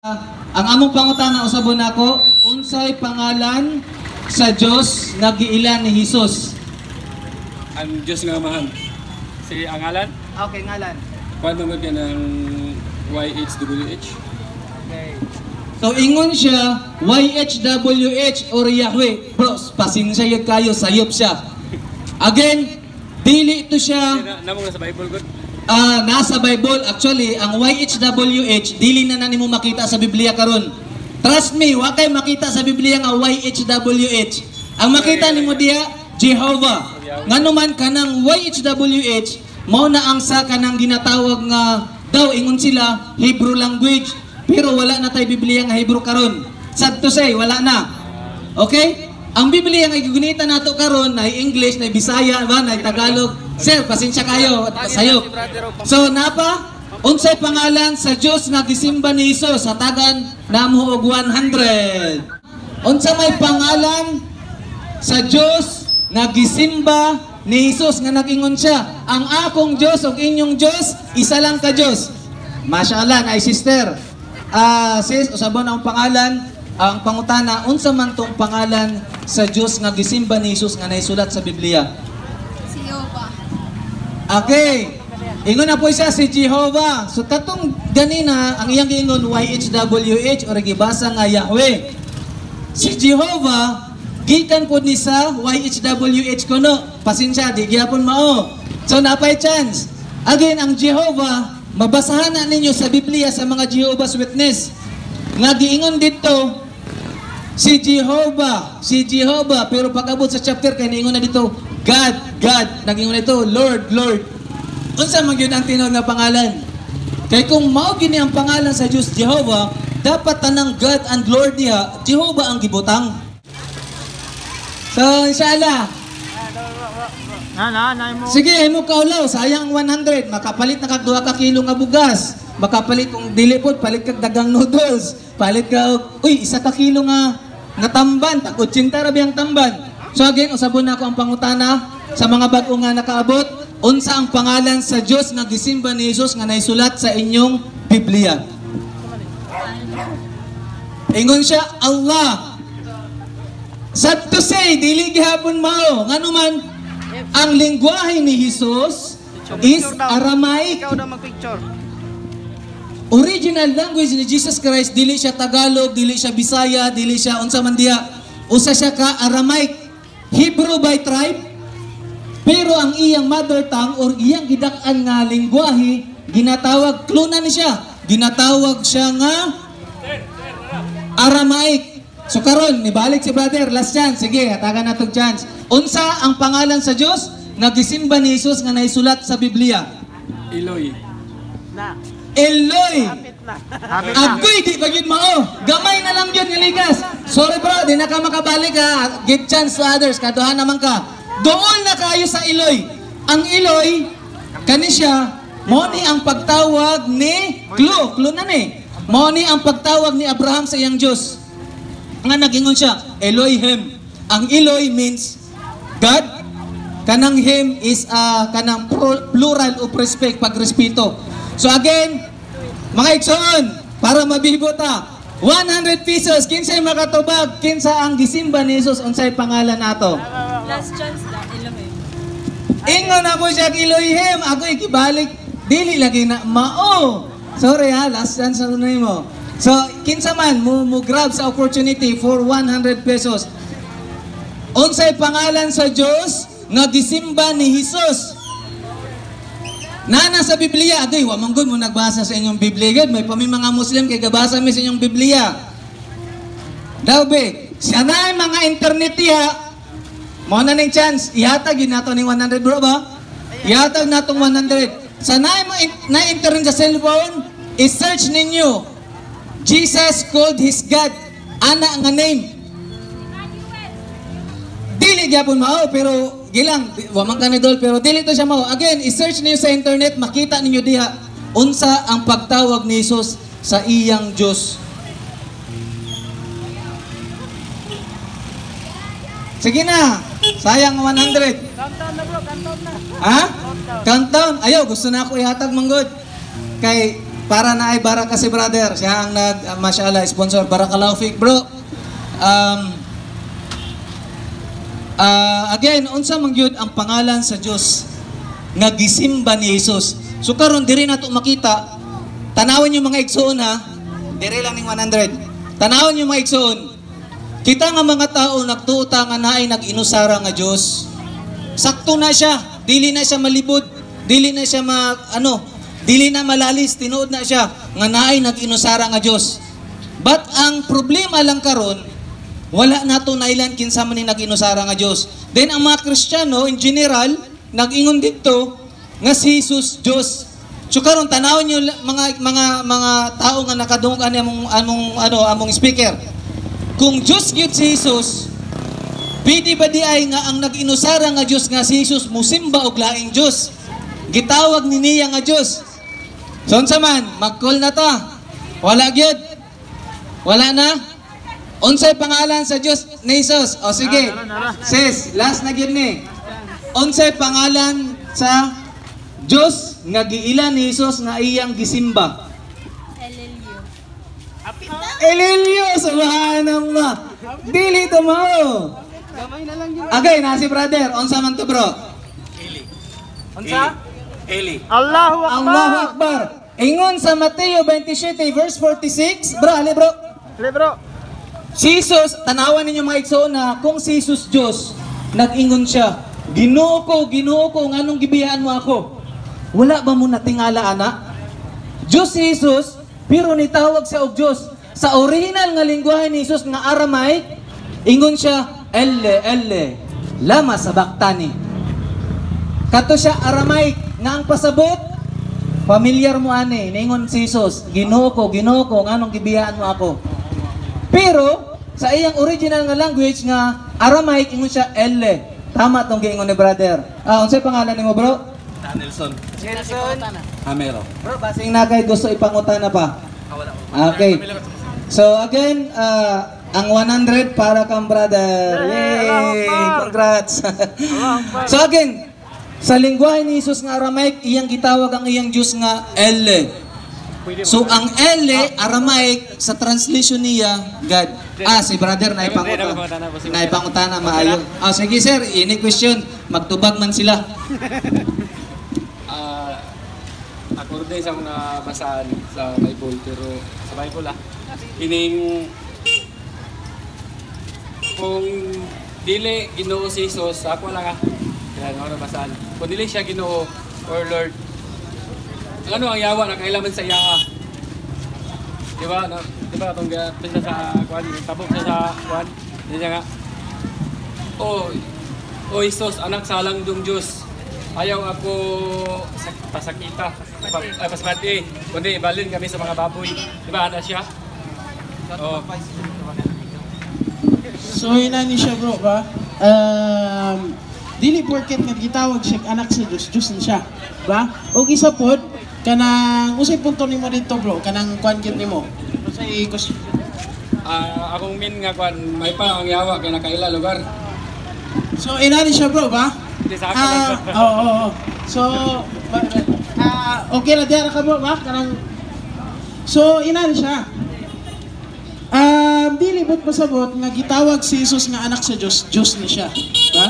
Ang among pangutana, usabon nako, unsay pangalan sa Dios nga giila ni Hesus? Ang Diyos nga Amahan. Si ang ngalan? Okay, ngalan. Paano mo ka ng YHWH? Okay. So ingon siya YHWH or Yahweh. Bro, pasensya yun kayo, sayop siya. Again, dili ito siya. Namo na sa Bible god. Nasa Bible. Actually, ang YHWH dili na nimo makita sa Biblia karon. Trust me, wa kay makita sa Biblia nga YHWH. Ang makita nimo diha, Jehovah. Ngano man kanang YHWH mao na ang sa kanang ginatawag nga daw ingon sila Hebrew language, pero wala na tay Biblia nga Hebrew karon. Sad to say, wala na. Okay? Ang Biblia nga gigunita nato karon na English, na Bisaya, ba, na Tagalog. Sir, pasensya kayo, sayop. So napa, unsay pangalan sa Dios nga gisimba ni Hesus? Hatagan namo og 100. Unsa may pangalan sa Dios nga gisimba ni Hesus nga nag-ingon siya, ang akong Dios ug inyong Dios isa lang ka Dios? Mashallah, na sister. Sis, usabon ang pangalan, ang pangutana, unsa man tong pangalan sa Dios nga gisimba ni Hesus nga naisulat sa Biblia? Si Jehovah. Okay. Ingon na po siya si Jehovah. So katong ganina ang iyang giingon YHWH or gibasa nga Yahweh. Si Jehovah gikan pod ni sa YHWH kuno. Pasensya, di gyapon mao. So napay chance. Again, ang Jehovah mabasahan na ninyo sa Biblia sa mga Jehovah's Witness. Nga giingon dito si Jehovah, si Jehovah, pero pag-abot sa chapter kay niingon na dito God, God, nagingon na dito Lord, Lord. Unsa man gyud ang tinuod nga pangalan? Kay kung mao gini ang pangalan sa Dios Jehovah, dapat tanang God and Lord diha, Jehovah ang gibutang. So inshallah. Sige, mo kaulaw, sayang ang 100, makapalit na kag 2 ka kilo nga bugas. Makapalit kung dili pod, palit kag dagang noodles. Palit ka og, uy, 1 ka kilo nga tamban, tag 80 ra biyang tamban. So again, usabon na ako ang pangutana sa mga bag-o nga nakaabot, unsa ang pangalan sa Dios nga gisimba ni Hesus nga naisulat sa inyong Biblia? Ingon siya Allah. Sad to say, dili gihapon mao. Ngano man ang lingwahe ni Hesus is Aramaic. Ikaw daw magpicture. Original language ni Jesus Christ, dili siya Tagalog, dili siya Bisaya, dili siya unsa man diha. Usa siya ka Aramaic, Hebrew by tribe, pero ang iyang mother tongue or iyang gidak-an nga lingwahe ginatawag, kluna ni siya, ginatawag siya nga Aramaic. So karon nibalik si brother, last chance, sige, hatagan natong chance. Unsa ang pangalan sa Dios nga gisimba ni Hesus nga naisulat sa Biblia? Eloy. Na. Eloy. Hapit na. Hapit na. Agoy, di ba yun mao? Gamay na lang yun, niligas. Sorry bro, di na ka makabalik ha. Give chance to others, kaduha naman ka. Doon na kayo sa Eloy. Ang Eloy, kani siya, mao ni ang pagtawag ni Klo, Klo na ni. Mao ni ang pagtawag ni Abraham sa iyang Diyos. Nga nagingon siya, Elohim. Ang Eloy means God. Kanang him is kanang plural of respect, pagrespeto. So again, mga igsoon, para mabibo ta, 100 pesos, kinsay makatubag, kinsa ang gisimba ni Jesus, unsay pangalan nato? Last chance na, Elohim. Ingon na po siya, Elohim, ako ikibalik, dili lagi na mao. Sorry ha, last chance na nimo. So, kinsa man, mo grab sa opportunity for 100 pesos. Unsay pangalan sa Dios nga gisimba ni Jesus? Nana sa Biblia, agay, wa man gud mo nagbasa sa inyong Biblia. Gud, may pami mga Muslim kay gabasa mi sa inyong Biblia. Daw be, siya na ang mga internet diha. Mao na ning chance, ihatag yun nato ning 100 bro ba? Ihatag natong 100. Sa na na internet sa cellphone, i-search ninyo. Jesus called his God, ana nga name. Dili gyapon mao, pero gilang wa man ka ni dol, pero dili to siya mao. Again, i-search niyo sa internet, makita ninyo diha unsa ang pagtawag ni Jesus sa iyang Dios. Sige na, sayang 100. Countdown na bro, countdown na. Ha? Countdown. Ayaw, gusto na ako ihatag manggod. Kay Para na ay baraka si brother. Siya ang nag, mashallah, sponsor. Barakallahu fik, bro. Again, unsa man gyud ang pangalan sa Dios nga gisimba ni Jesus? So karon diri nato makita, tanawin yung mga igsuon ha. Diri lang ning 100. Tanawin yung mga igsuon. Kita nga mga tao nagtuo ta nga naay nag-inusara nga Dios. Sakto na siya, dili na siya malibod, dili na siya ma ano, dili na malalis, tinuod na siya nga naay nag-inusara nga Dios. But ang problema lang karon, wala nato nailan kinsa man ni nag-inusara nga Dios. Then ang mga Kristiyano in general nag-ingon didto nga si Jesus Dios. So karon tanawon niyo mga tao nga nakadungog ani among among ano among speaker. Kung Dios gyud si Jesus, pwede ba di ay nga ang nag-inusara nga Dios nga si Jesus musimba og laing Dios? Gitawag ni niya nga Dios. So unsa man, mag-call na ta. Wala gyud. Wala na? Unsay pangalan sa Dios ni Jesus? O sige. Sis, last na gyud ni. Unsay pangalan sa Dios nga giila ni Jesus nga iyang gisimba? Elelio. Elelio, subhanallah. Dili to mao. Gamay na lang yun. Okay, na si brother. Unsa man to, bro? Eli. Unsa? Eli. Allahu Akbar. Allahu Akbar. Ingon sa Mateo 27 verse 46, bro, ali bro. Ali, bro. Si Jesus, tanawan ninyo mga igsoon na kung si Jesus Diyos, nag-ingon siya, "Ginoo ko, Ginoo ko, nganong gibiyaan mo ako?" Wala ba mo natingala ana? Diyos si Jesus, pero nitawag siya og Diyos. Sa original nga lingwahe ni Jesus nga Aramaic, ingon siya, "Elle, Elle, lama sabaktani?" Kato siya Aramaic nga ang pasabot, familiar mo ani, ningon si Jesus, "Ginoo ko, Ginoo ko, nganong gibiyaan mo ako?" Pero sa iyang original nga language nga Aramaic, ingon siya Elle. Tama tong giingon ni brother. Ah, unsay pangalan nimo, bro? Nelson. Nelson. Amero. Bro, basing na kay gusto ipangutana pa. Okay. So again, ang 100 para kang brother. Yay! Congrats! So again, sa lingwahe ni Jesus nga Aramaic, iyang gitawag ang iyang Diyos nga Elle. So ang Elle, Aramaic, sa translation niya, God. Ah, si brother na ipangutana. Na ipangutana, maayo. Ah, sige sir, any question, magtubag man sila. According sa akong nabasaan sa Bible, pero sa Bible ining kung dili Ginoo si Jesus, ako lang kaya ako nabasaan. Kung dili siya Ginoo or Lord, ang ano ang yawa nakailaman sa iya? Di ba? No? Di ba itong siya sa kuan, tabok siya sa kuan. Di siya nga, "Oh, oh Jesus, anak sa halangdong Diyos, ayaw ako pasakita, ay, pasmati, kundi ibalin kami sa mga baboy." Di ba, ana siya? Oh. So ina ni siya, bro, ba? Dili porket nga gitawag siya anak sa Dios, Dios na siya. Ba? Og isa pod kanang unsay punto nimo dito, bro? Kanang kuan gyud nimo. Unsay question? Ah, akong min nga kuan, may pa ang yawa kay nakaila lugar. So ina ni siya, bro, ba? Hindi sa ako lang. Ah, oo. So okay na diara ka, bro, ba? Kanang So ina ni siya. Dili but pasabot nga gitawag si Jesus nga anak sa Dios, Dios ni siya. Ba?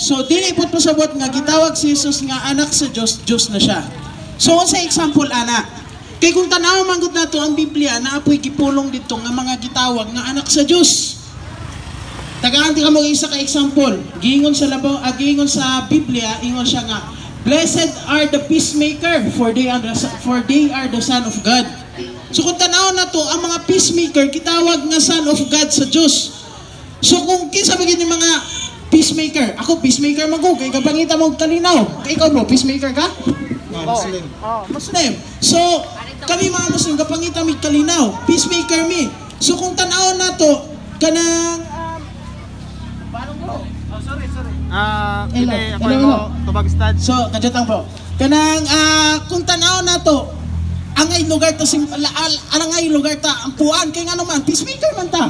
So dili pud pasabot nga gitawag si Jesus nga anak sa Dios, Dios na siya. So unsa example ana? Kay kung tanaw man gud nato ang Biblia, naa po'y gipulong didto nga mga gitawag nga anak sa Dios. Tagaan ti ka mo isa ka example. Giingon sa labaw, giingon sa Biblia, ingon siya nga, "Blessed are the peacemaker, for they are the son of God." So kung tanaw na to, ang mga peacemaker gitawag nga son of God sa Dios. So kung kinsa ba gyud yung mga peacemaker? Ako peacemaker man ko kay kapangita mo og kalinaw. Kay ikaw, bro, peacemaker ka? Muslim. Oh, Muslim. So kami mga Muslim kapangita mig kalinaw, peacemaker mi. So kung tanaw na to kanang Oh, sorry, sorry. Ah, Hello. hindi ako Hello, mo hello. tubag stud. So, kadyatang bro. Kanang kung tanaw na to, angay lugar ta sim angay lugar ta ampuan kay ngano man peacemaker man ta.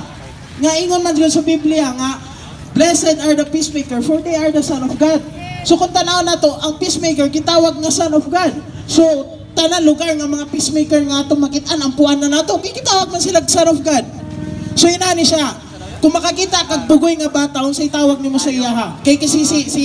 Nga ingon man jud sa Biblia nga, "Blessed are the peacemaker, for they are the son of God." So kung tanaw na to, ang peacemaker gitawag nga son of God. So tanan lugar nga mga peacemaker nga atong makitaan, ampuan na nato. Kay gitawag man sila son of God. So inani siya. Kung makakita kag bugoy nga bata, unsay tawag nimo sa iyaha? Kay kasi si si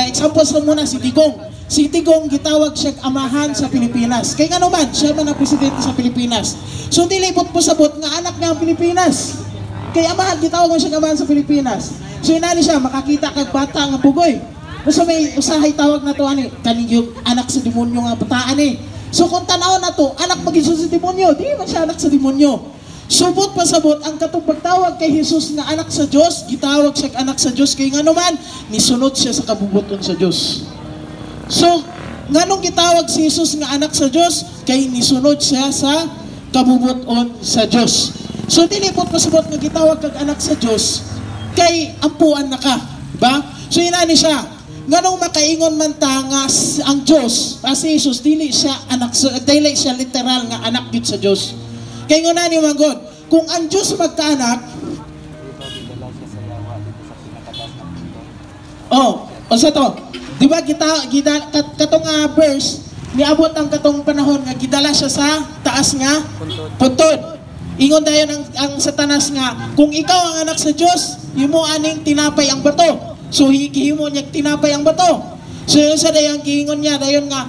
example sa muna si Digong. Si Digong gitawag siya amahan sa Pilipinas. Kay ngano man, siya man ang presidente sa Pilipinas. So dili pud pasabot nga anak niya ang Pilipinas. Kay amahan, gitawag mo siya amahan sa Pilipinas. So inani siya, makakita kag bata nga bugoy. Usa may usahay tawag na to ani kaning yung anak sa demonyo nga bataan eh. So kung tanaw na to, anak maging siya sa demonyo, di man siya anak sa demonyo. Subot pasabot ang katong pagtawag kay Jesus nga anak sa Dios, gitawag siya anak sa Dios kay ngano man nisunod siya sa kabubuton sa Dios. So, nganong gitawag si Jesus nga anak sa Dios? Kay nisunod siya sa kabubuton sa Dios. So dili po pasabot nga gitawag kag anak sa Dios kay ampuan na ka, ba? So inani siya, nganong makaingon man ta nga ang Dios, si Jesus dili siya anak sa, dili siya literal nga anak gyud sa Dios. Kay nguna ni man God, kung ang Dios magkaanak, oh, unsa to? Di ba kita gida katong verse niabot ang katong panahon nga gidala siya sa taas nga puntod. Ingon dayon ang Satanas nga kung ikaw ang anak sa Dios, himo aning tinapay ang bato. So gihimo niya tinapay ang bato. So yun sa dayon giingon niya dayon nga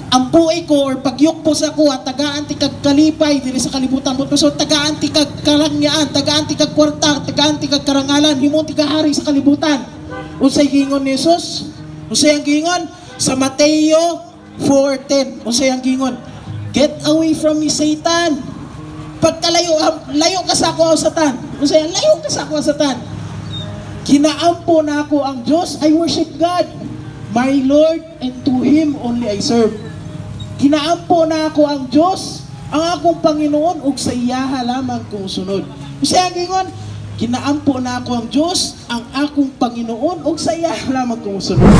ampuay ko or pagyukpo sa ko at tagaan ti kag kalipay diri sa kalibutan mo. So tagaan ti kag karangyaan, tagaan ti kag kwarta, tagaan ti kag karangalan, himo ti ka hari sa kalibutan. Unsay giingon ni Jesus? Unsay ang giingon? Sa Mateo 4:10. Unsay ang giingon? Get away from me, Satan. Pagkalayo, layo ka sa ako, Satan. Unsay layo ka sa ako, Satan. Ginaampo na ako ang Diyos. I worship God, my Lord, and to Him only I serve. Ginaampo na ako ang Diyos, ang akong Panginoon, ug sa iyaha lamang kong sunod. Unsay ang giingon? Ginaampo na ako ang Diyos, ang akong Panginoon, ug sa iyaha lamang kong sunod.